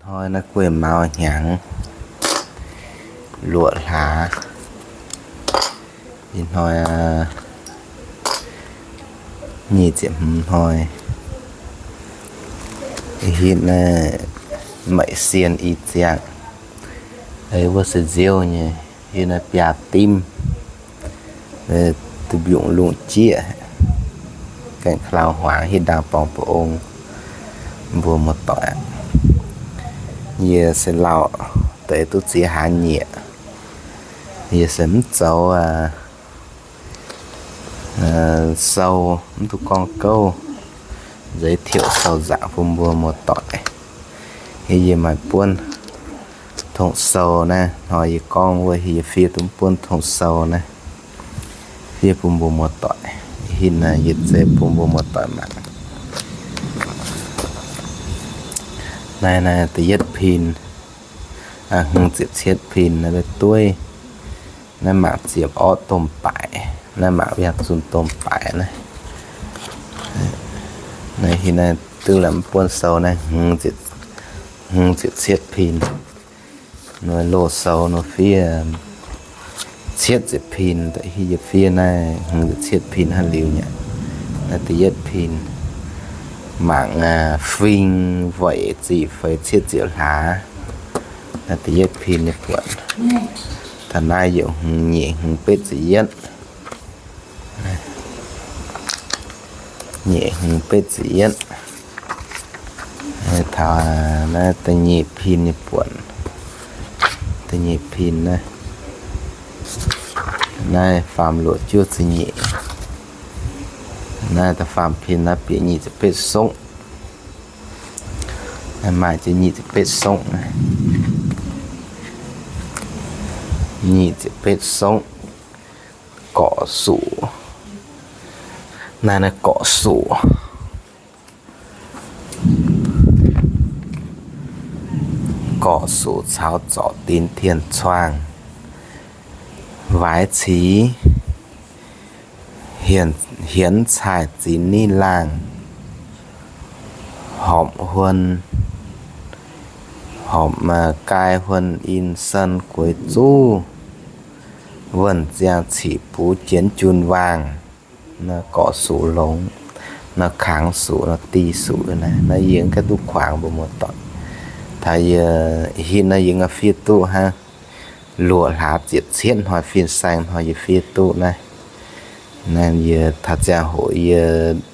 Hnoi naaiv guei mauz hnyangx luoqc hlaax. Ih hnoi nyic ziepc hmz hnoi. Hitv naaiv maiv sien i ziangh, wuov se nziouv nyei. Hitv naaiv biaa dimv, duqv mbiungc lungh jieqv, gaengh klau hmuangx hitv ndaangc borngz ba'ong. Mbuo muoz-doic, yie se lauh deix duqv ziex hlaax nyieqc. Yie se mv zoux sou, mv duqv gorngv gouv, nzeic tiouc sou nzaangc bun mbuo muoz-doic. Yie maaih buonv tong sou naaiv, hnoi yie gorngv wuov, yie fiev duqv buonv tong sou naaiv, fiev bun mbuo muoz-doic. Hitv naaiv yie zeiz bun mbuo muoz-doic mangc. Naaiv naaiv da'yietv pin, hmz ziepc cietv pin naaiv dueiv. Naaiv mangc ziepc orqv domh baaic, naaiv mangc yangh zunh domh baaic naaiv. Naaiv hitv naaiv duqv lamh buonv sou naaiv hmz ziepc cietv pin. Nor loz sou nor fiev cietv ziepc pin, hitv yie fiev naaiv hmz ziepc cietv pin haaix liuz nyei. Naaiv da'yietv pin mangc fing weic ziqc feix cietv ziepc hlaax. Naaiv da'yietv pin nyei buonc. Taux naaiv yietc hmz nyeic hmz betv ziepc yietv. Nyeic hmz betv ziepc yietv. Taux naaiv da'nyeic pin nyei buonc. Da'nyeic pin naaiv, naaiv faam luoqc juov ziepc nyeic. Naaiv da'faam pin naaiv bieqc nyic ziepc betv songv. Maaih jienv nyic ziepc betv songv naaiv. Nyic ziepc betv songv. Gorqv suqc. Naaiv naaiv gorqv suqc. Gorqv suqc caux zorc dinx tien cuaang, waaiz cic hienx caaih zinx niv laangh, horpc huon, horpc gaai huon in san gueix zuv, wuonh ziangh ciqc buv jienv jun waangh. Naaiv gorqv suqc longx, naaiv kangx suqc, naaiv di suqc naaiv. Naaiv yie ganh duqv kuangx mbuo muoz-doic. Taux yie hitv naaiv yie ganh fiev duqv hnangv. Luoqc hlaax ziepc cietv hnoi fin-saeng hnoi yie fiev duqv naaiv. Naaiv yie taux ziangh hoc yie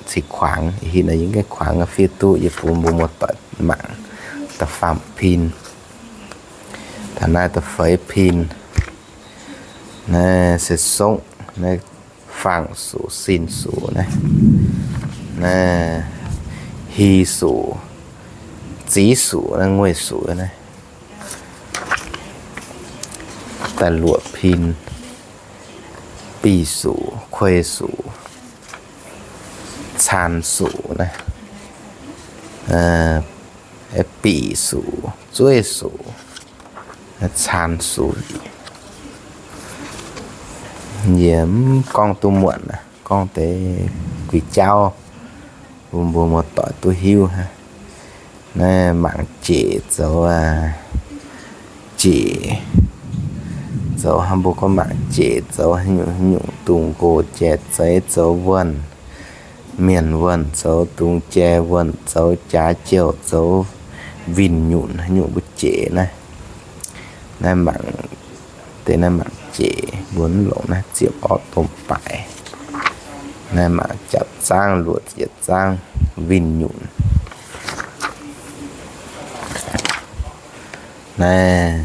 cingx kuangx, hitv naaiv yie ganh kuangx fiev duqv, yie bun mbuo muoz-doic mangc. Da'faam pin, taux naaiv da'feix pin. Naaiv se songv, naaiv faang suqc, sin suqc naaiv. Naaiv hi suqc, ziv suqc, naaiv ngueiv suqc naaiv. Da'luoqc pin, bic suqc, kuei suqc, caan suqc naaiv. Bic suqc, zueiv suqc, caan suqc. Yie mv gorngv duqv muonc aqv, gorngv deix guix jauv bun mbuo muoz-doic duqv hiuv hnangv. Naaiv mangc jeic zoux, jeic zoux hnangv mbuo gorngv mangc jeic zoux haaix nyungc haaix nyungc dungz nqox jai zeiz zoux wuonh, mienh wuonh zoux dungz jai wuonh, zoux jaax jouh, zoux winh nyunc haaix nyungc mbuo jeic naaiv. Naaiv mangc deix naaiv mangc jeic mbuo mv longc naaiv ziepc orqv domh baaic. Naaiv mangc japc zaangv luoqc ziepc zaangv winh nyunc. Naaiv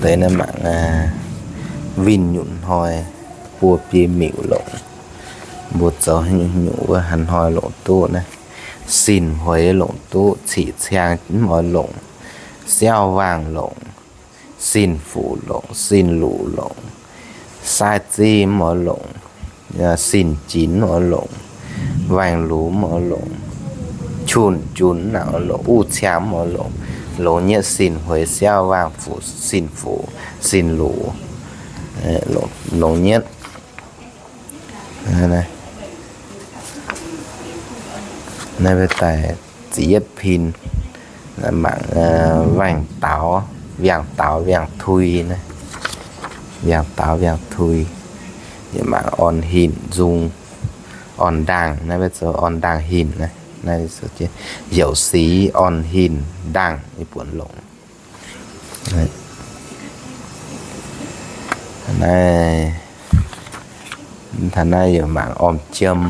deix naaiv mangc winh nyunc hnoi buo biei miuc longc. Mbuo zoux haaix nyungc wuov haaix hnoi longc duqv naaiv. Sin hueix longc duqv, ciqc ciang mv oix longc, siauv waangh longc, sin fuc longc, sin luc longc, saaiv ziv mv oix longc, sin jinx mv oix longc, waangh lux mv oix longc, qunx junx mv oix longc, uv ciang mv oix longc, longx nyetv sin hueix, siauv waangh fuc, sin fuc, sin luc, longx nyetv. Naaiv mbuo daaih ziepc yietv pin, mangc waangh daaux, wiangh daaux wiangh tui, wiangh daaux wiangh tui. Yie mangc orn hinc nzung, orn ndaangh, naaiv mbuo zoux orn ndaangh hinc naaiv, heuc sic orn hinc ndaangh, yie buatc longc. Naaiv, taux naaiv yie mangc orm jiem.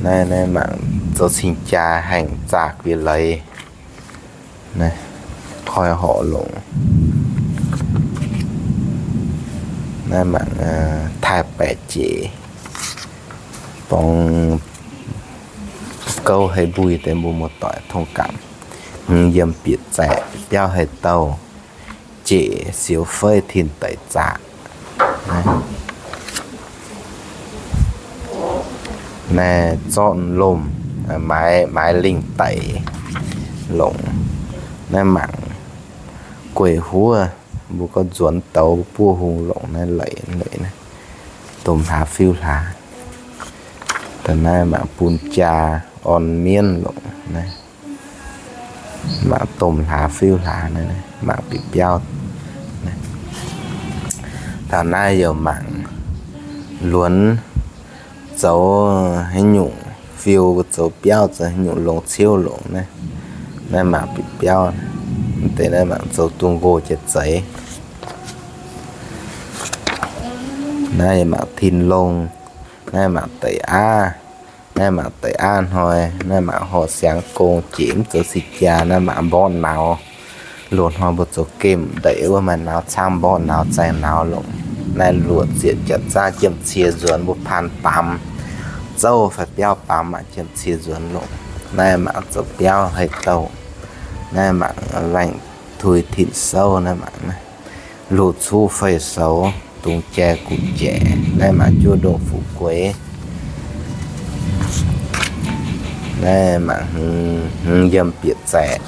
Naaiv, naaiv mangc zoux cing-jaa haengh zaah guiex leiz, naaiv koi horc longc. Naaiv mangc taaih baeqc jeic, borngz gouv hei mbui deix mbuo muoz-doic tong gapc. Hmz yiem bieqc zaeqc biauv hei douh, jeic siou feiv tin deic zaqc. Naaiv zorqv lomh, maaiz, maaiz lingh daic longc. Naaiv mangc gueic huov, mbuo gorngv nzuonx douz buov hung longc naaiv leic leic naaiv, domh hlaax fiuv hlaax. Da'naaiv mangc bun jaa orn mienv longc naaiv, mangc domh hlaax fiuv hlaax naaiv, mangc bieqc biauv. Taux naaiv yaac mangc luonx zoux haaix nyungc fiu, zoux biauv zoux haaix nyungc longx ciouv longc naaiv. Naaiv mangc bieqc biauv. Mv deix naaiv mangc zoux dungz nqoh jiex zeiz. Naaiv mangc tin longh. Naaiv mangc deic aav. Naaiv mangc deic aav hnoi. Naaiv mangc horh siangx gong jiex mv zoux cing-jaa. Naaiv mangc mborqv nauz. Loz-hnoi mbuo zoux gemh ndeic wuov maaih nauz camv, mborqv nauz, zaeng nauz longc. Naaiv luoqc ziepc jaax zaangv jiem cie nzuonx mbuo paan baamz, zouv fai biauv baamz mangc jiem cie nzuonx longc. Naaiv mangc zoux biauv hei douh. Naaiv mangc waengh tui tin souv. Naaiv mangc naaiv loz-cuqv fei soux, dungz jai guqv jaic. Naaiv mangc juov ndongh fuqv gueix. Naaiv mangc hmz yiem bieqc zaeqc.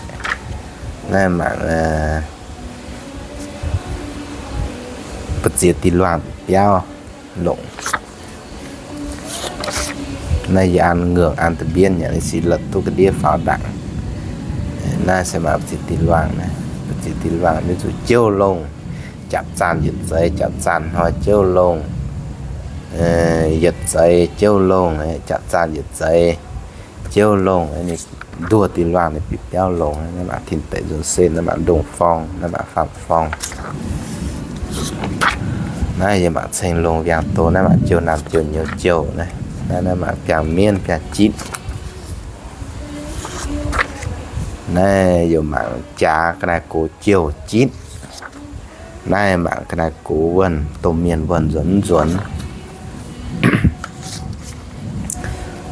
Naaiv mangc ba'ziex dih luangh biauv longc. Naaiv yie an ngurngh an da'bienv nyanc, ninh sic la'duqv ga'ndiev faaux ndaangc. Naaiv se mangc ba'ziex dih luangh, ba'ziex dih luangh mv zuqc jouv longh. Japc zaanh yietc zeiz, japc zaanh hnoi jouv longh. Yietc zeiz jouv longh, japc zaanh yietc zeiz jouv longh. Ninh nduoh dih luangh ninh bieqc biauv longx. Naaiv mangc tin deic nzuonx sen, naaiv mangc ndongh forng, naaiv mangc faam forng. Naaiv yie mangc ceng longh wiangh doz, naaiv mangc jouh naamh jouh nyouz jouh naaiv. Naaiv, naaiv mangc biangh mienv biangh jitv. Naaiv yie mangc jaax ga'naaiv gox jouh jitv. Naaiv mangc ga'naaiv gox wuonh, domh mienh wuonh nzuonx mv nzuonx.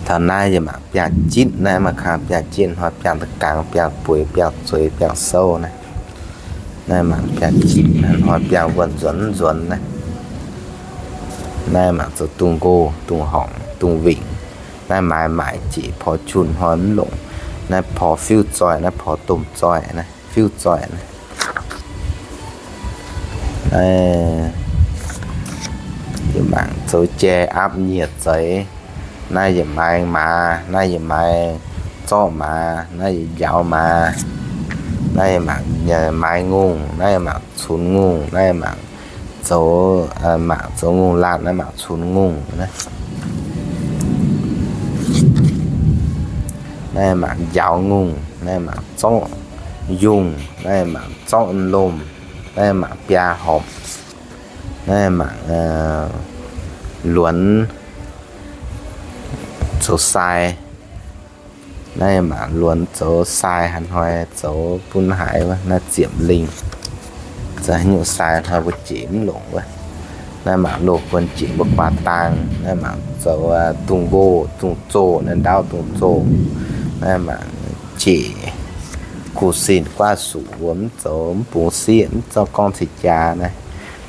Taux naaiv yie mangc biangh jitv naaiv, mangc kangx biangh jitv hnoi, biangh da'gangx, biangh bueix, biangh zueiz, biangh souv naaiv. Naaiv mangc biangh jitv hnoi, biangh wuonh nzuonx mv nzuonx naaiv. Naaiv mangc zoux dungz nqoh, dungz horngc, dungz wingc. Naaiv maaiz maaic jieqc, porx junh hnoi mv longc. Naaiv porx fiuv zoih, naaiv porx domh zoih naaiv, fiuv zoih naaiv. Naaiv yie mangc zoux jai aapv nyieh zeix. Naaiv yie maaiz maaz, naaiv yie maaiz zorqv maaz, naaiv yie njaaux maaz. Naaiv yie mangc maaiz ngongh, naaiv yie mangc cunx ngongh, naaiv yie mangc zoux, mangc zoux ngongh laanh, naaiv mangc cunx ngongh naaiv. Naaiv mangc njaaux ngongh, naaiv mangc zorqv yungh, naaiv mangc zorqv lomh, naaiv mangc biaa horpc, naaiv mangc luonx zoux sai, naaiv mangc luonx zoux sai haaix hnoi zoux bun haaix wuov, naaiv ziepc lingh. Zoux haaix nyungc sai hnoi mbuo jiex mv longc wuov. Naaiv mangc loz buonc jiex mbuo guaax dang, naaiv mangc zoux dungz nqoh, dungz zoh, naaiv ndaauv dungz zoh, naaiv mangc jiex kuv sin guaav suqc mbuo mv zoux mv bungx sieqv, mv zorqv gorngv cing jaa naaiv,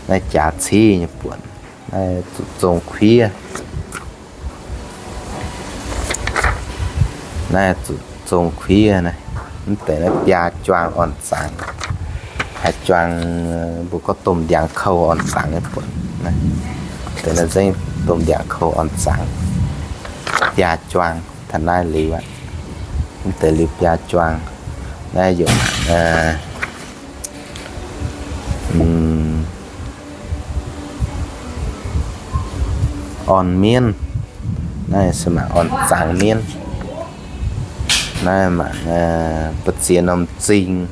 naaiv jaax civ nyei buonc, naaiv zuqc zong kuiv. Naaiv zuqc zong kuiv naaiv, mv deix naaiv biaa juang orn-zangx, haaix juang mbuo gorngv domh ndiangx kouv orn-zangx nyei buonc naaiv. Deix naaiv nzengc domh ndiangx-koux orn zangx, biaa juang, taux naaiv liuz aqv. Mv deix liuz biaa juang. Naaiv yaac orn mienv. Naaiv se mangc orn zangx mienv. Naaiv mangc ba'ziex norm zingh,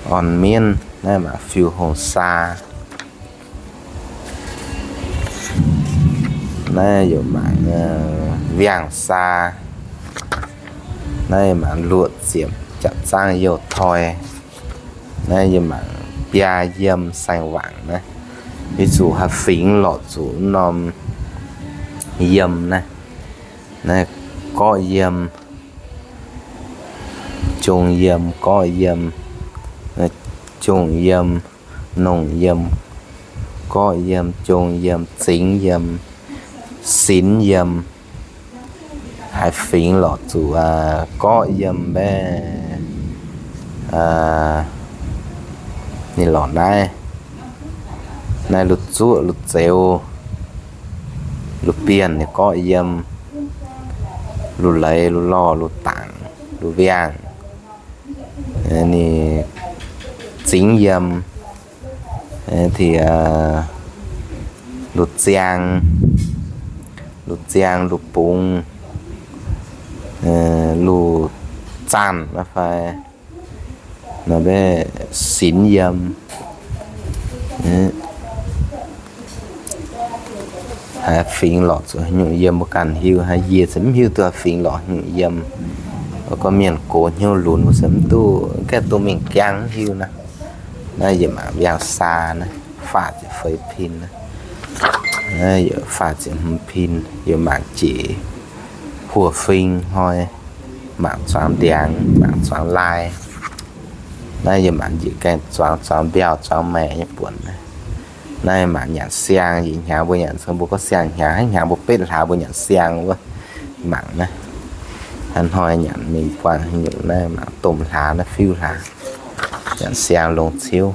orn mienv. Naaiv mangc fiuv-hongh saa. Naaiv yaac mangc viangh saa. Naaiv mangc luoqc ziepc, japc zaangv youh toi. Naaiv yaac mangc biaa yiem saeng-wangc naaiv. Ih zuqc haih fingx lorqc zuqc norm yiem naaiv. Naaiv gorqv yiem, jong yiem, gorqv yiem, jong yiem, nongh yiem, gorqv yiem, jong yiem, zingx yiem, sinx yiem. Haih fingx lorqc zuqc gorqv yiem mbaeqv ninh lorqc naaiv. Naaiv lungh zuoqv, lungh zeux, lungh bienh ninh gorqv yiem, lungh leiz, lungh lorh, lungh dangc, lungh viangh, ninh zingx yiem, lungh ziang, lungh ziang, lungh bungx, lungh zanh fai sinx yiem. Haih fingx lorqc zuqc haaix nyungc yiem mbuo ganh hiuv, haaix yie se mv hiuv duqv haih fingx lorqc haaix nyungc yiem. Gorngv mienh gox hnyouv lunx mbuo se mv duqv, gaengh duqv mingh jangv mv hiuv naaiv. Naaiv yie mangc viangh saa naaiv, faah ziepc feix pin naaiv. Naaiv yaac faah ziepc hmz pin, yie mangc jiex huoqv fing hnoi, mangc zuangx ndiangx, mangc zuangx lai. Naaiv yie mangc njiec gaengh zuangx, zuangx mbiauh, zuangx maengc nyei buonc naaiv. Naaiv mangc nyanc siang, yie hnyangx mbuo nyanc, mbuo gorngv siang hnyangx, hnyangx mbuo betv hlaax mbuo nyanc siang wuov. Mangc naaiv, hnoi nyanc mingh buangh haaix nyungc naaiv, mangc domh hlaax naaiv, fiuv hlaax, nyanc siang longx ciouv.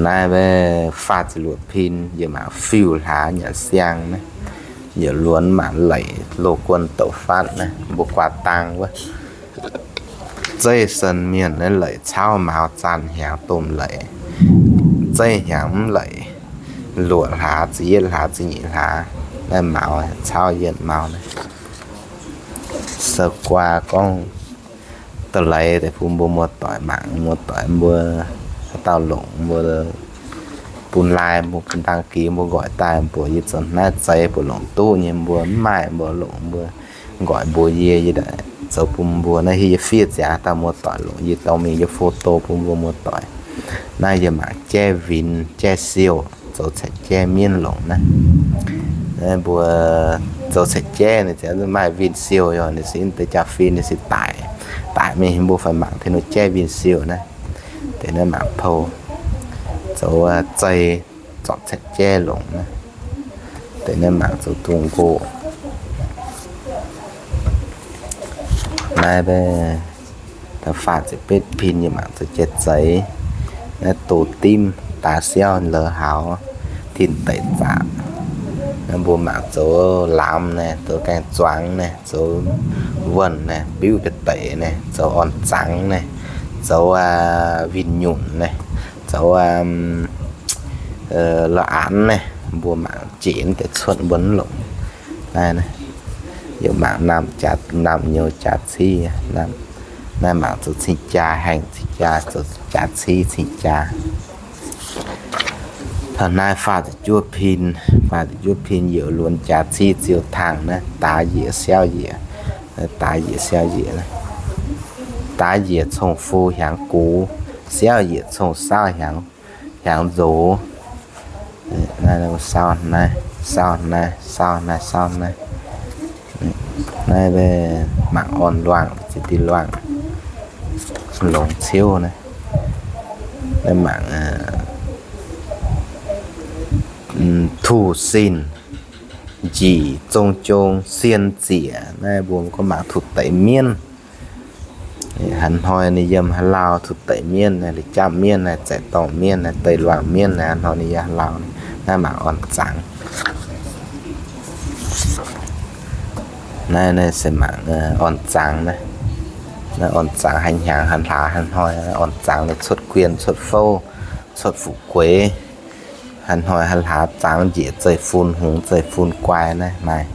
Naaiv faah ziepc luoqc pin, yie mangc fiuv hlaax nyanc siang naaiv. Yaac luonx mangc leic loz guon douc fatv naaiv, mbuo guaax dang wuov. Zeiv sen mienh naaiv leic cauv maux zaanh hnyangx domh leic. Zeiv hnyangx mv leic, luoqc hlaax, ziepc yietv hlaax, ziepc nyeic hlaax, naaiv maux cauv yietv maux naaiv. Sou guaa gorngv da'leiz deix bun mbuo muoz-doic mangc, muoz-doic mbuo haaix dauh longc mbuo bun lai, mbuo bun dang gix mbuo nqoic daaih mbuox yie zoux naaiv zeiz mbuo longc duqv nyei, mbuo mv maaih mbuo longc mbuo nqoic mbuox yie, yie zoux bun mbuo. Naaiv hiuv yie fiev ziangx haaix dauh muoz-doic longc, yie dorh mingh yie photo bun mbuo muoz-doic. Naaiv yie mangc jaiv vinx jaiv siou, zoux caeqv jaiv mienv longc naaiv. Mbuo zoux caeqv jaiv ninh maaih vinh siou yaac ninh se deix jaa-fin ninh se daic, daic mingh mbuo fai mangc taux ninh jaiv vinh siou naaiv. Deix naaiv mangc pou zoux zei zorpc caeqv jaiv longc naaiv. Deix naaiv mangc zoux dungz nqoh. Naaiv faah ziepc betv pin yie mangc zoux jai zeix. Naaiv doz dimv, daaih siauv la'haux, tin deic zaqc. Naaiv mbuo mangc zoux lamz naaiv, zoux gaeng-zuangx naaiv, zoux wuonh naaiv, biuv ga'deic naaiv, zoux orn zangx naaiv, zoux win-nyungc naaiv, zoux la'anx naaiv, mbuo mangc jiex deix cuotv mbuo mv longc. Naaiv yaac mangc naamh jaax, naamh nyouz jaax civ. Naaiv mangc zoux cing-jaa, haengh cing-jaa, zoux jaax civ cing-jaa. Taux naaiv faah ziepc juov pin, faah ziepc juov pin yaac luonx jaax civ ziouc tangh naaiv, daaix yiec siauv yiec, daaix yiec siauv yiec, daaix yiec cong-fu hiaangx gux, siauv yiec cong-saauv hiaangx, hiaangx nzox. Naaiv saauv naaiv, saauv naaiv, saauv naaiv, saauv naaiv. Naaiv mangc orn-luangh, ziex diuh luangh, longx ciouv naaiv. Naaiv mangc tuh sin, njiec zong jong, sien ziec. Naaiv mbuo gorngv mangc tuh deix mienv. Haaix hnoi ninh yiem haaix lauh, Tuv Deic Mienv naaiv, Liuz Japv Mienv naaiv, Zaic Dorngh Mienv naaiv, Deic Luangh Mienv naaiv, haaix hnoi ninh yiem haaix lauh naaiv, naaiv mangc orn zangx. Naaiv, naaiv se mangc orn zangx naaiv. Naaiv orn zangx haaix hnyangx haaix hlaax haaix hnoi orn zangx ninh cuotv guien, cuotv fouv, cuotv fu'jueiv, haaix hnoi haaix hlaax zangx njiec zeiv-fun hungx, zeiv-fun guai naaiv maaih.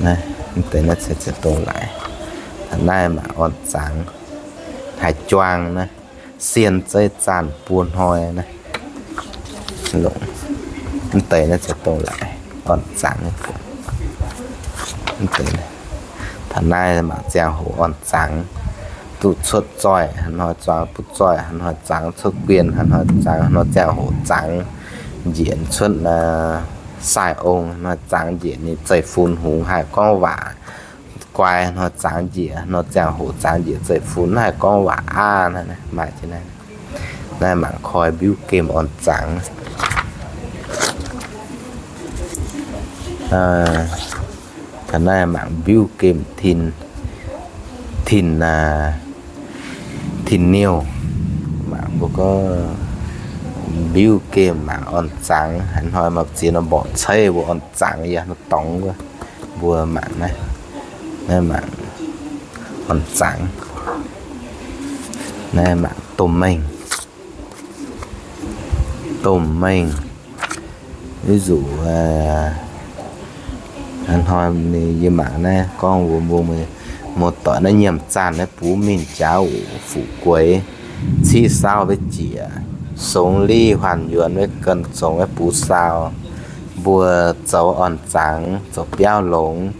Naaiv, mv deix naaiv se ziepc dongh laaix. Naaiv mangc orn zangx haaix juang naaiv, sien zeiv zaanh buo hnoi naaiv. Mv deix naaiv ziepc dongh laaix, orn zangx. Mv deix taux naaiv mangc ziangh hoc orn zangx, duqv cuotv zoih, haaix hnoi zuangx duqv zoih, haaix hnoi zangx cuotv guien, haaix hnoi zangx, haaix hnoi ziangh hoc zangx njiec cuotv sai-ong, haaix hnoi zangx njiec ninh zeiv-fun hungx haih gorngv waac guai, haaix hnoi zangx njiec, haaix hnoi ziangh hoc zangx njiec zeiv-fun haih gorngv waac aav naaiv, maaih jienv naaiv. Naaiv mangc koi mbiuv gemh orn zangx. Taux naaiv mangc mbiuv gemh tin, tin, tin niuh. Mangc mbuo gorngv mbiuv gemh mangc orn zangx, haaix hnoi maaih ziex norm mborqc ceiv mbuo orn zangx yaac dorngx wuov, mbuo mangc naaiv, naaiv mangc orn zangx. Naaiv mangc domh mengh, domh mengh. Ví dụ hnoi yie mangc naaiv gorngv mbuo, mbuo muoz-doic naaiv nyiemc zaanh naaiv bun mingh jaax oc, fu'jueiv ciqv saauv mbuo jiex, songx liv huaanh yuonx mbuo ganh zongx mbuo bun saau, mbuo zoux orn zangx, zoux biauv longx,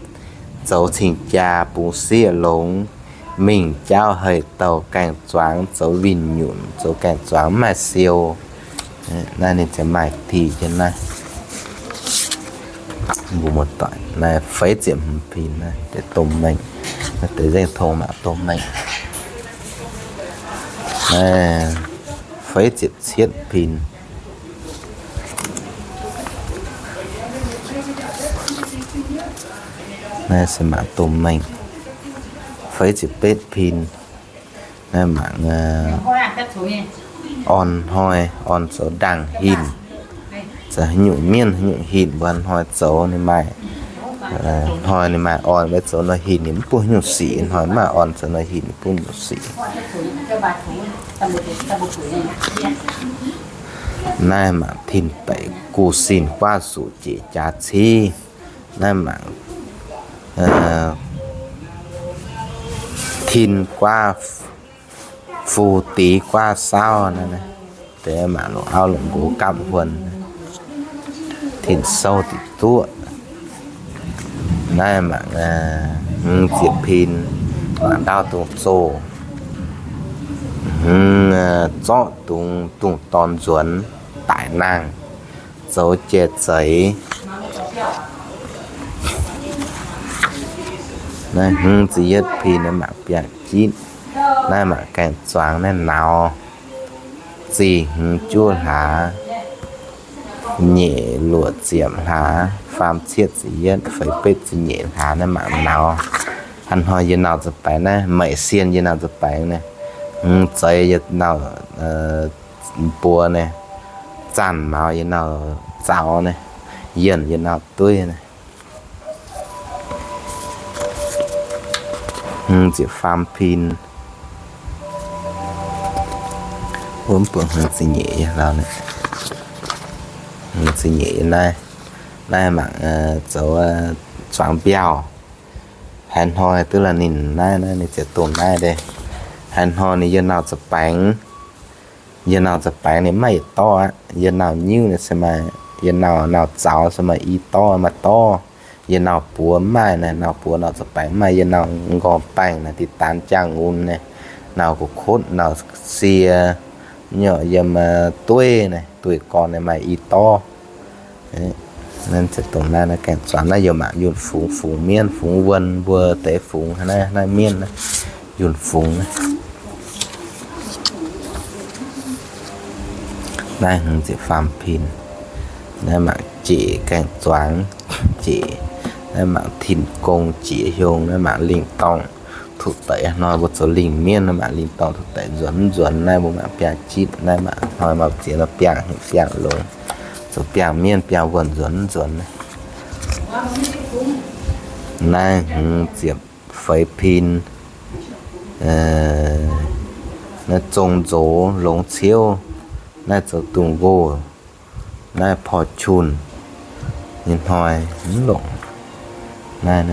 zoux cing-jaa bungx sieqv longx, mingh jauv hei douh gaeng-zuangx, zoux winh nyunc, zoux gaeng-zuangx mv maaih siou. Naaiv ninh ziouc maaih diuh jienv naaiv. Mbuo muoz-doic naaiv feix ziepc hmz pin naaiv deix domh mengh, naaiv deix nzengc tong mangc domh mengh. Naaiv feix ziepc cietv pin. Naaiv se mangc domh mengh. Feix ziepc betv pin. Naaiv mangc orn hnoi, orn zoux ndaangh hinc. Zoux haaix nyungc mienv haaix nyungc hinc mbuo hnoi zoux ninh maaih, hnoi ninh maaih orn mbuo zoux nor hinc ninh mv bun haaix nyungc sic, hnoi mv maaih orn zoux nor hinc ninh bun nyungc sic. Naaiv mangc tin deic guv sin guaav zuqc jiex jaax civ. Naaiv mangc tin guaav fu dix guaav saauv naaiv, deix mangc longc auv longc nqox gapv huon, tin sou diqc duoqv. Naaiv mangc hmz ziepc pin, mangc ndaauv dungz zoh, hmz zorqv dungz, dungz dorn nzuonx daic nangh, zoux jai zeix. Naaiv hmz ziepc yietv pin naaiv mangc biangh jitv. Naaiv mangc gaeng-zuangx naaiv nauz, zih hmz juov hlaax, nyeic luoqc ziepc hlaax, faam cietv ziepc yietv, feix betv ziepc nyeic hlaax naaiv mangc nauz. Haaix hnoi yie nauz za'baengx naaiv, meic sien yie nauz za'baengx naaiv, hmz zeix yie nauz buo naaiv, zaanh maux yie nauz zaux naaiv, yienh yie nauz dueiv naaiv. Hmz ziepc faam pin. Wuov mv baac hmz ziepc nyeic yie lauh naaiv. Hmz ziepc nyeic yie naaiv. Naaiv mangc zoux zuangx mbiauh. Haaix hnoi duqv la'ninh naaiv, naaiv ninh ziouc dongh naaiv deix. Haaix hnoi ninh yie nauz za'baengx, yie nauz za'baengx ninh mv maaih yietc dorv aqv. Yie nauz nyiuv naaiv se maaih, yie nauz, nauz zaux se maaih i dorv, maaih dorv. Yie nauz buoz mv maaih naaiv, nauz buoz nauz za'baengx mv maaih. Yie nauz nqorngv baengh naaiv, diqc daanx jaang nqun naaiv, nauz gu'kotv, nauz sie, nyorqc yiem dueiv naaiv, dueiv gorn naaiv maaih i dorv. Naaiv ziouc dongh naaiv, naaiv gaeng-zuangx naaiv yie mangc yunh fungx, fungx mienv, fungx wuonh, mbuo deix fungx naaiv, naaiv mienv naaiv, yunh fungx naaiv. Naaiv hmz ziepc faam pin. Naaiv mangc jieqc gaeng-zuangx, jieqc. Naaiv mangc tin gong jieqc hiong, naaiv mangc lingh dorngh, Tuqv deix hnoi mbuo zoux lingh mienh, mangc lingh dorngh tuqv deix nzuonx nzuonx naaiv, mbuo mangc biangh jipv naaiv, mangc hnoi mangc ziex nor biangh hingh biangh longx, zoux biangh mienh biangh wuonh nzuonx nzuonx. Naaiv hmz ziepc feix pin, naaiv zong nzox longx ciouv, naaiv zoux dungz nqoh, naaiv porv-cun nyei hnoi mv longc. Naaiv,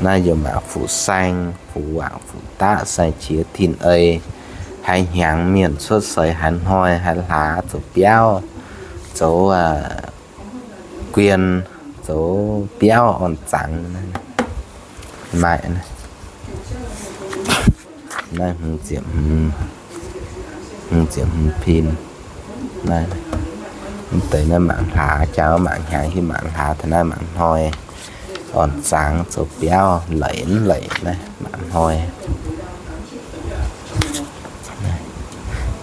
naaiv yie mangc fuqv saeng, fuqv waangc, fuqv daqv, saeng-qiex, tin-ei, haaix hnyangx mienh cuotv seix, haaix hnoi, haaix hlaax zoux biauv, zoux guien, zoux biauv orn-zangx. Maaih naaiv hmz ziepc hmz, hmz ziepc hmz pin. Naaiv, mv deix naaiv mangc hlaax, jangx mangc hnyangx, hitv mangc hlaax, taux naaiv mangc hnoi, orn-zangx, zoux biauv, laic mv laic naaiv mangc hnoi.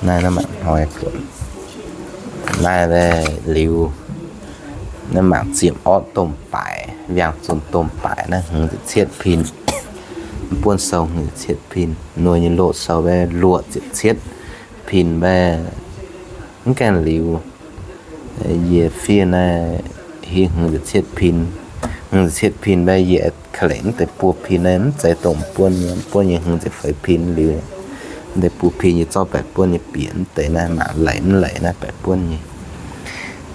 Naaiv, naaiv mangc hnoi buonc. Naaiv liuz, naaiv mangc ziepc orqv domh baaic, wiangh zunc domh baaic naaiv hmz ziepc cietv pin. Mv buonv sou hmz ziepc cietv pin, nuoi nyei loz sou mbaeqv luoqc ziepc cietv pin mbaeqv. Mv gaengh liuz, yie fiev naaiv hiv hmz ziepc cietv pin, hmz ziepc cietv pin mbaeqv yie ka'lengc mv deix buo pin naaiv mv zeiz dongh buonv nyei, buonv nyei hmz ziepc feix pin liuz. Mv deix buo pin yie zorqv baeqc buonv nyei bieqc mv deix naaiv mangc laic mv laic naaiv baeqc buonv nyei.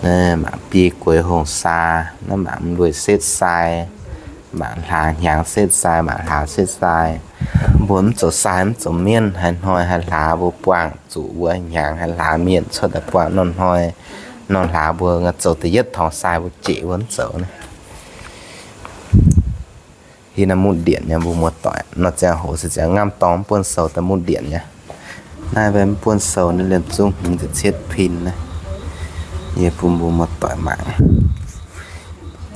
Naaiv mangc biei gueix hongh saa, naaiv mangc mv lueiz setv sai, mangc hlaax hnyangx setv sai, mangc hlaax setv sai. Mbuo mv zoux sai mv zoux mienv, haaix hnoi haaix hlaax mbuo buangh zuqc mbuo hnyangx haaix hlaax mienh cuotv daaih buangh norm hnoi norm hlaax mbuo zoux da'yietv torngx sai mbuo jieqv mbuo mv zoux naaiv. Hiv naaiv mutv ndienc nyei mbuo muoz-doic, nor ziangh hoc se ziangh ngamv dorng mv buonv sou daaih mutv ndienc nyei. Naaiv mbaeqv mv buonv sou naaiv liemh zungv hmz ziepc cietv pin naaiv. Yie bun mbuo muoz-doic mangc.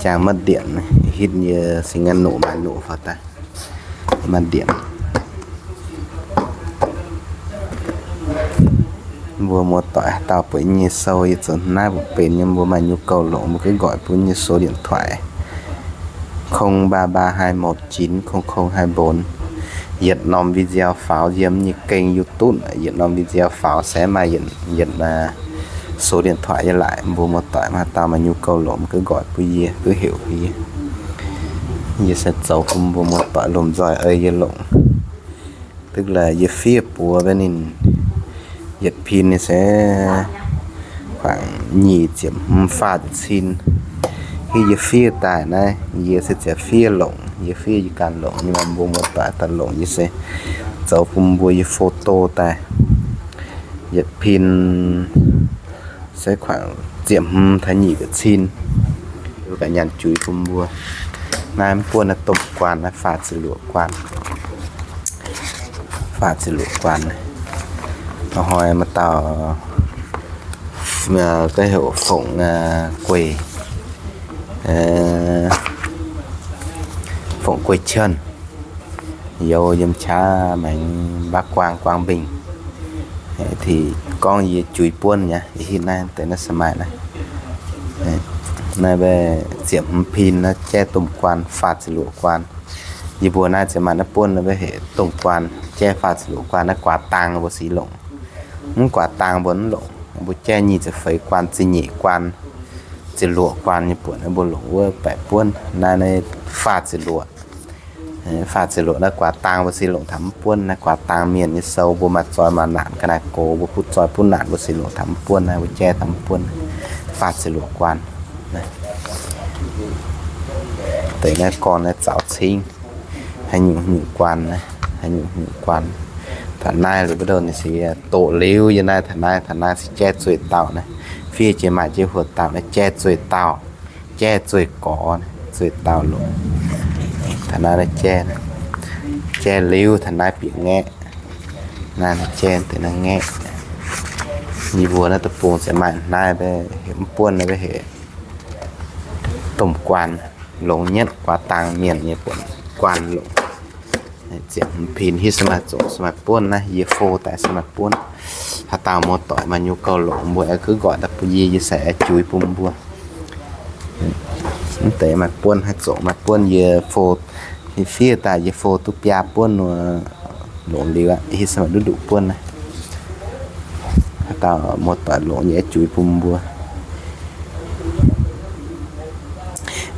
Jangx maiv ndienc, hitv yie se ngaanc noqc maaih noqc faaux daaih. Maiv ndienc. Mbuo muoz-doic haaix dauh buatc nyei sou yie zoux naaiv mbuo benx nyei, mbuo maaih nyu gouv longc mbuo gengh nqoic bun yie số điện thoại không ba ba hai một chín không không hai bốn. Yietc norm video faaux yiem nyei kênh YouTube, yietc norm video faaux se maaih yietc số điện thoại yie laaic. Mbuo muoz-doic maaih dauh maaih nyu gouv longc mbuo gengh nqoic bun yie, gengh heuc yie. Yie se zoux bun mbuo muoz-doic lomh nzoih ei yie longc. Tức là yie fiev buoz mbaeqv ninh yietc pin ninh se khoảng nyic ziepc hmz faah ziepc cin. Hitv yie fiev daaih naaiv, yie se ziouc fiev longc, yie fiev yie ganh longc, ninh mbuo muoz-doic daaih longc yie se zoux bun mbuo yie photo daaih. Yietc pin se khoảng ziepc hmz taux nyic ziepc cin. Mbuo ganh nyanc juix bun mbuo. Naaiv mv buonv naaiv domh guaan, naaiv faah ziepc luoqc guaan. Faah ziepc luoqc guaan. Hnoi maaih dauh ga'heuc Fongc Guei, Fongc Guei Qian, youz yiem qaqv maengx Bắc Quang, Quảng Bình. Thì gorngv yie juix buonv nyei, yie hitv naaiv deix naaiv se maaih naaiv. Naaiv mbaeqv ziepc hmz pin naaiv jaiv domh guaan faah ziepc luoqc guaan. Yie mbuo naaiv ziouc maaih naaiv buonv naaiv mbaeqv heuc domh guaan jaiv faah ziepc luoqc guaan, naaiv guaax dang mbuo sic longc. Mv guaax dang mbuo mv longc, mbuo jaiv nyic ziepc feix guaan, ziepc nyeic guaan, ziepc luoqc guaan nyei buonc naaiv mbuo longc wuov baeqc buonv. Naaiv, naaiv faah ziepc luoqc. Faah ziepc luoqc naaiv guaax dang mbuo sic longc taux mv buonv. Naaiv guaax dang mienh nyei sou mbuo maaih zoi maaih naanc ga'naaiv gox, mbuo butv zoi butv naanc mbuo sic longc taux mv buonv, naaiv mbuo jaiv taux mv buonv. Faah ziepc luoqc guaan. Deix naaiv gorn naaiv zaux cingv, haaix nyungc haaix nyungc guaan, haaix nyungc haaix nyungc guaan. Taux naaiv liuz mbuo ninh se doqc liuz yie naaiv taux naaiv, taux naaiv se jaiv zueih dauh naaiv. Fiev jiex maaih jiex huoqv dauh naaiv jaiv zueih dauh, jaiv zueih gorx, zueih dauh longc. Taux naaiv naaiv jaiv, jaiv liuz taux naaiv bieqc ngaeqv. Naaiv naaiv jaiv deix naaiv ngaeqv. Yie mbuo naaiv deic-bung se maaih naaiv mv buonv naaiv heuc domh guaan, longx nyetv guaax dang mienh nyei buonc guaan longc. Ziepc hmz pin hitv se maaih zoqc se maaih buonv naaiv, yie fo daaih se maaih buonv. Haaix dauh muoz-doic maaih nyu gouv longc mbuo aengx gux nqoic daaih bun yie, yie se aengx juix bun mbuo. Mv deix maaih buonv haaix zoqc maaih buonv yie fo Fiev daaih yie fo duqv biaa buonv nor, longc liuz aqv, hiv se maaih nduqc nduqc buonv naaiv. Haaix dauh muoz-doic longc yie juix bun mbuo.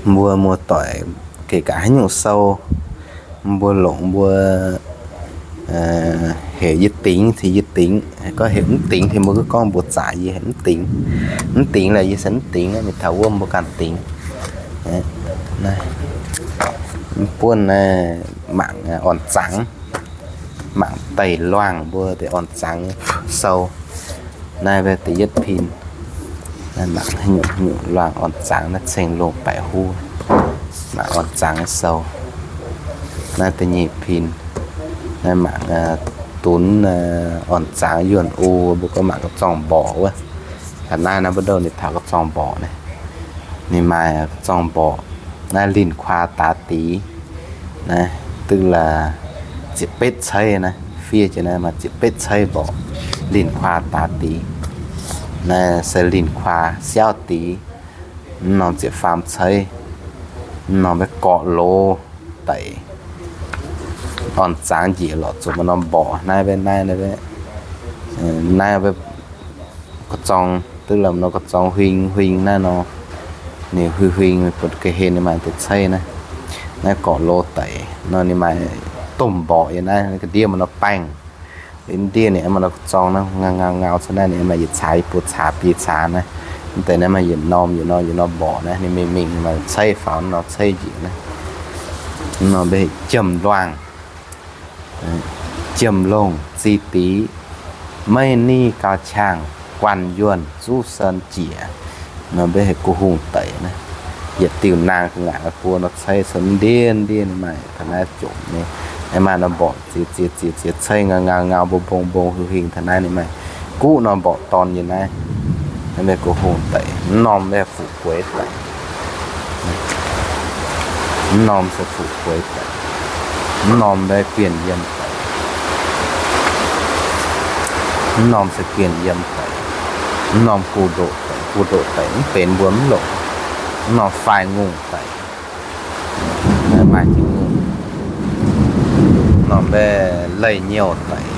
Mbuo muoz-doic geh gaax haaix nyungc sou, mbuo longc mbuo heuc yie dingx cingx yie dingx, gorngv heuc mv dingx cingx mbuo gorngv mbuox zaqc yie heuc mv dingx. Mv dingx lorqc yie se mv dingx, mingh taux wuov mbuo ganh dingx. Mv buonv naaiv mangc orn zangx, mangc deic luangh mbuo deix orn zangx sou. Naaiv deix yietv pin, mangc haaix nyungc haaix nyungc luangh orn zangx naaiv ceng longh baeqc huv, mangc orn zangx sou. Naaiv da'nyeic pin, naaiv mangc dunx orn zangx yuonh o, mbuo gorngv mangc ga'zorng mborqc wuov. Taux naaiv naaiv mbuo ndouh ninh taux ga'zorng mborqc naaiv, ninh maaih ga'zorng mborqc. Naaiv linh khuaa daaix dix, naaiv duqv la'ziepc betv ceiv naaiv, fiev jiex naaiv maaih ziepc betv ceiv mborqc, linh khuaa daaix dix. Naaiv se linh khuaa siauv dix, mv norm ziepc faam ceiv, mv norm mbaeqv gorqv loz daic. Orn zangx njiec lorqc zuqc maaih norm mborqc naaiv, naaiv, naaiv ga'zorng duqv la'maah nor ga'zorng huing huing naaiv nor, ninh huing huing bun ga'hlen ninh maaih deix ceiv naaiv. Naaiv gorqv loz daic nor ninh maaih domh mborqc yiem naaiv, ga'ndiev maaih nor baengh. Ndiev ninh maaih nor ga'zorng naaiv ngau ngau ngau, caux naaiv ninh maaih yietc caax, yie buo caax biei caax naaiv. Mv deix naaiv maaih yietc norm yietc norm yietc norm mborqc naaiv, ninh mingh mingh maaih ceiv faaux nor ceiv njiec naaiv. Nor mbuo heuc jiem luangh, jiem longh zi dix, meiv niv gauh qangx, guanh yuonh zuqv sen jiex. Nor mbuo heuc guh hungh deic naaiv. Yietc diuh naang gu'nguaaic buo nor ceiv cun ndiev ndiev ninh maaih taux naaiv jomc nyei. Aengx maaih nor mborqc ziex ziex ziex ziex ceiv ngau ngau ngau, mbong mbong mbong huing huing taux naaiv ninh maaih guqv nor mborqc dorn nyei naaiv. Naaiv mbuo guh hungh deic. Mv norm mbuo fuqv gueix daic. Mv norm se fuqv gueix daic. Mv norm mbuo bienh yiem daic. Mv norm se bienh yiem daic. Mv norm guv ndoqc daic, guv ndoqc daic mv benx mbuo mv longc. Mv norm faix ngongh daic. Maaih jiex ngongh. Mv norm mbuo leih nyouh daic.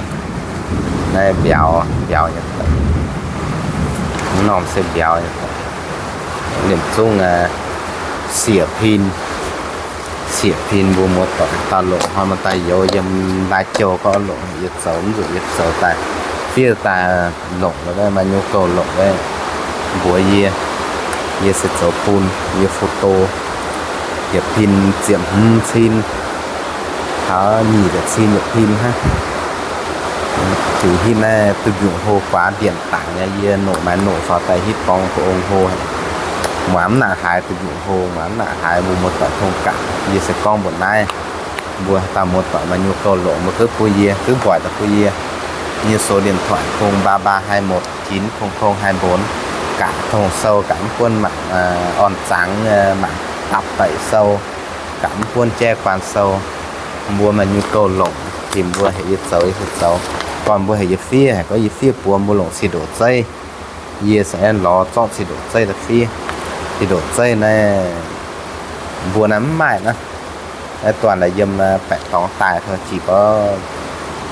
Naaiv mbiauz, mbiauz nyei daic. Mv norm se mbiauz nyei daic. Liemh zungv sieqv pin, sieqv pin mbuo muoz-doic daaih longc hnoi maaih daaih youz yiem Lai Châu gorngv longc, yie zoux mv nzuqc yie zoux daaih, fiev daaih longc lo, maaih nyungc gouh longc lo, mbuox yie, yie se zoux bun yie photo. Yietc pin ziepc hmz cin, taux nyic ziepc cin yietc pin hnangv. Dingc hitv naaiv duqv mbiungc hlo guaax ndienc dangc nyei, yie noqc maaiz noqc faaux daaih hitv borngz ga'ong hlo. Muangx mv nangc haaix duqv mbiungc hlo, muangx mv nangc haaix, mbuo muoz-doic tong gaax. Yie se gorngv mbuox naaiv, mbuo dauh muoz-doic maaih nyungc gouh longc mbuo gov bun yie, gov nquaaic daaih bun yie. Yie số điện thoại không ba ba hai một chín không không hai bốn. Gaax tong sou, gaax mv buonv mangc orn zangx, mangc dapc daic sou, gaax mv buonv jaiv guaan sou. Mbuo maaih nyungc gouh longc, tim mbuo heuc yie zoux yie se zoux, gorn mbuo heuc yie fiev haic gorngv yie fiev buoz mbuo longc cin-ndoqc zeiv. Yie se aengx lorz zorqv cin-ndoqc zeiv daaih fiev. Cin-ndoqc zeiv naaiv mbuo naaiv mv maaih naaiv. Naaiv duanh laaix yiem baeqc dorngx daaih, jiex gorx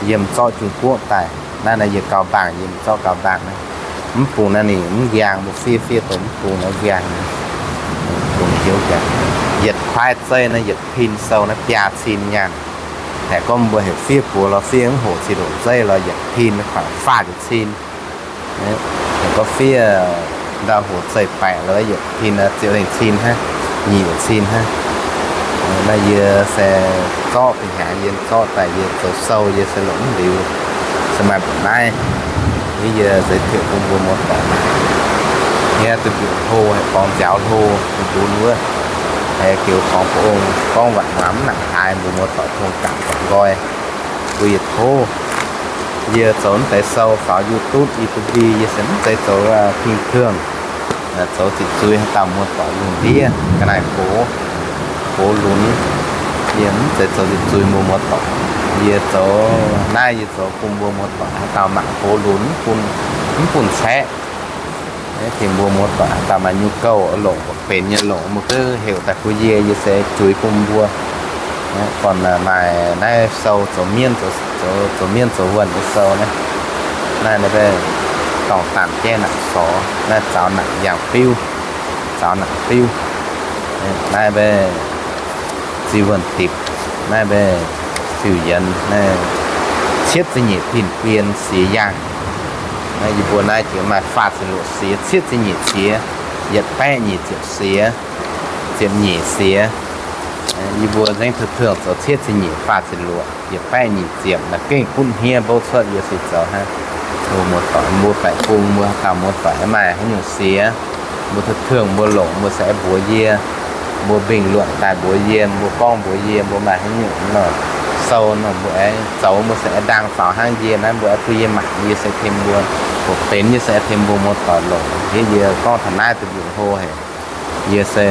yiem zorqv Trung Quốc daaih. Naaiv naaiv yie gauh mbaangh, yie zorqv gauh mbaangh naaiv. Mv bung naaiv ninh mv nqaang, mbuo fiev fiev dongh mv bung naaiv nqaang. Bung hiuv nqaang. Yietc kuaaiv zeiv naaiv yietc pin sou naaiv biaa cin nyaanh. Haiz gorngv mbuo heuc fiev buoz lorz fiev mv hoc cin-ndoqc zeiv lorz yietc pin kuangx faah ziepc cin. Gorngv fiev ndau hoc zeiv-baeqc lorz yietc pin ziepc lengh cin hnangv, nyic cin hnangv. Naaiv yie se zorqv fih hnangv yie zorqv daaih yie zoux sou yie se longc mv liuz, se maaih mbuoqc naaiv. Yie giới thiệu bun mbuo muoz-doic. Yie duqv mbiungc hlo, haiz borngz nziaaux hlo, mv dunx wuov, haiz geux borngz ga'ong, gorngv waac muangx mv nangc haaix, mbuo muoz-doic tong gaax nqoi bun yie tov. Yie zoux mv deix sou faaux YouTube, YouTube, yie se mv zeiz zoux bình thường, zoux zuiz-zuiz haaix dauh muoz-doic lungh ndiev ga'naaiv gox, gox lunx. Yie mv zeiz zoux zuiz-zuiz mbuo muoz-doic. Yie zoux naaiv yie zoux bun mbuo muoz-doic haaix dauh mangc gox lunx, mv bun, mv bun caeqv. Tengx mbuo muoz-doic haaix dauh maaih nyungc gouh longc, benx nyei longc, mbuo gov heuc daaih bun yie, yie se juix bun mbuo. Gorn maaih naaiv sou zoux mienv, zoux mienv zoux wuonh nyei sou naaiv. Naaiv, naaiv mbe dorngc daanh jaiv naanc sorx, naaiv zaux naanc yangh biuv, zaux naanc biuv. Naaiv mbe ziex wuonh dipc, naaiv mbe fiuv yienx, naaiv cietv ziepc nyeic pin bien siex yaangh. Naaiv yie mbuo naaiv jiex maaih faah ziepc luoqc siex, cietv ziepc nyeic siex, yietc baeqv nyic ziepc siex, ziepc nyeic siex. Yie mbuo nzengc tuv tuong zoux cietv ziepc nyeic faah ziepc luoqc yietc baeqv nyic ziepc naaiv gengh gunv hniev mbouv cuotv yie se zoux hnangv. Mbuo muoz-doic, mbuo baeqc bung, mbuo dauh muoz-doic maaih haaix nyungc siex, mbuo tuv tuong mbuo longc mbuo se aengx mbuox yie, mbuo bình luận daaih mbuox yie, mbuo gorngv mbuox yie mbuo maaih haaix nyungc nor, sou nor mbuo aengx zoux mbuo se aengx ndaang faaux hnangv yie naaiv mbuo aengx bun yie mangc, yie se tengx mbuo, hoqc benx yie se aengx tengx mbuo muoz-doic longc. Yie, yie gorngv taux naaiv duqv mbiungc hlo haic. Yie se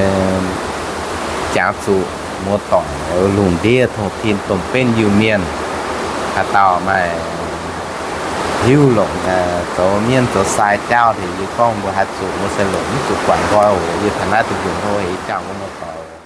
jangx zuqc muoz-doic lungh ndiev tongh tin domh benv Iu-Mienh, haaix dauh maaih hiuv longc zoux mienv zoux sai jauv haic, yie gorngv mbuo haih zuqc, mbuo se longc mv zuqc guangc nqoi oc. Yie taux naaiv duqv mbiungc hlo haic, yie jangx mbuo muoz-doic.